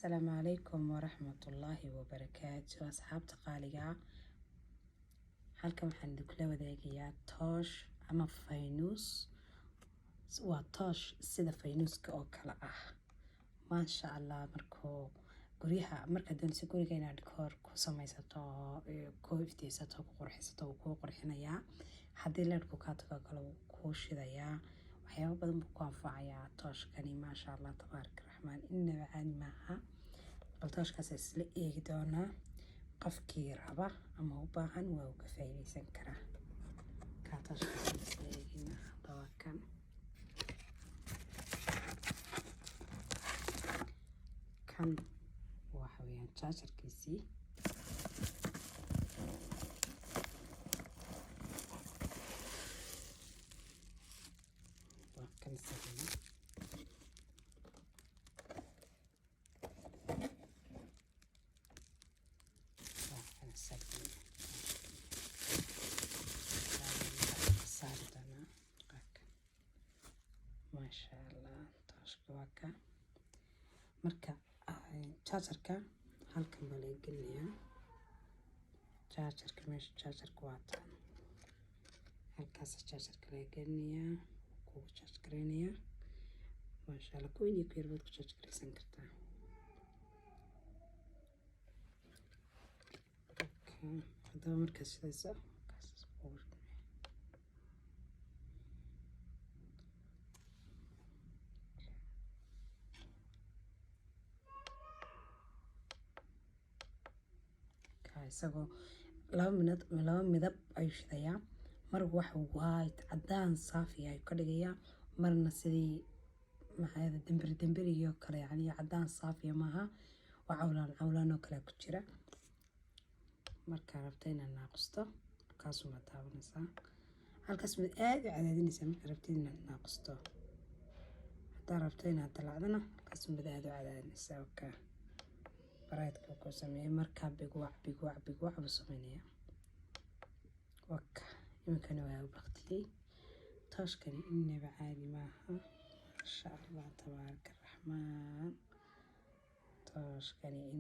Asalaamu calaykum waraxmatullaahi wabarakaatu, asxaabta qaaliga ah. Halkan waxaan idinkula wadaagayaa toosh ama faynuus. Waa toosh sida faynuuska oo kale ah, maasha Allah. Markuu guryaha, markaad doonayso guriga inaad decor ku samaysato, ku iftiisato, ku qurxisato, wuu kuu qurxinayaa. Haddii leerhku kaa tago kale, wuu kuu shidayaa. Waxyaabo badan buu ku anfacayaa tooshkani, maasha Allah, tabaaraka raxmaan, inaba caadi maaha. Bal tooshkaas isla eegi doonaa. Qofkii raba ama u baahan waa uu ka faa'iideysan karaa. Kaa tooshkaas isla eegina haddaba. Kan waxa weeyaan charger-kiisii. Waa kan isagana. Waa kan isagana, saari doonaa. Waa kan, maasha Allah. Tooshka waa ka. Marka charger-ka halkan baa laga gelinayaa. Charger-ka, meesha charger-ka waa tan. Halkaas charger-ka laga gelinayaa, kugu charge gareynayaa, maasha Allah. Kuweyn iyo ku yar baad ku charge gareysan kartaa. Haddaba markaad shidayso, kaas kugu isagoo laba minad, laba midab ayuu shidayaa. Mar wax white, cadaan saafi ayuu ka dhigayaa, marna sidii maxaa demberi demberigii oo kale, yacni cadaan saafiya maaha, waa cawlaan cawlaan oo kale ku jira. Markaa rabta inaad naaqusto, halkaasuma taabanaysaa. Halkaas mid aada u cadaadinaysaa markaa rabtid inaad naaqusto. Haddaa rabto inaad dalacdana, halkaas mid aada u cadaadinaysaa. Okay, bright-ka ku sameeyay markaa bigwac bigwac bigwac buu sameynaya. Waka iminkana waa u baktiyey. Tooshkani inaba caadi maaha, maasha Allah, tabaaraka raxmaan. Tooshkani.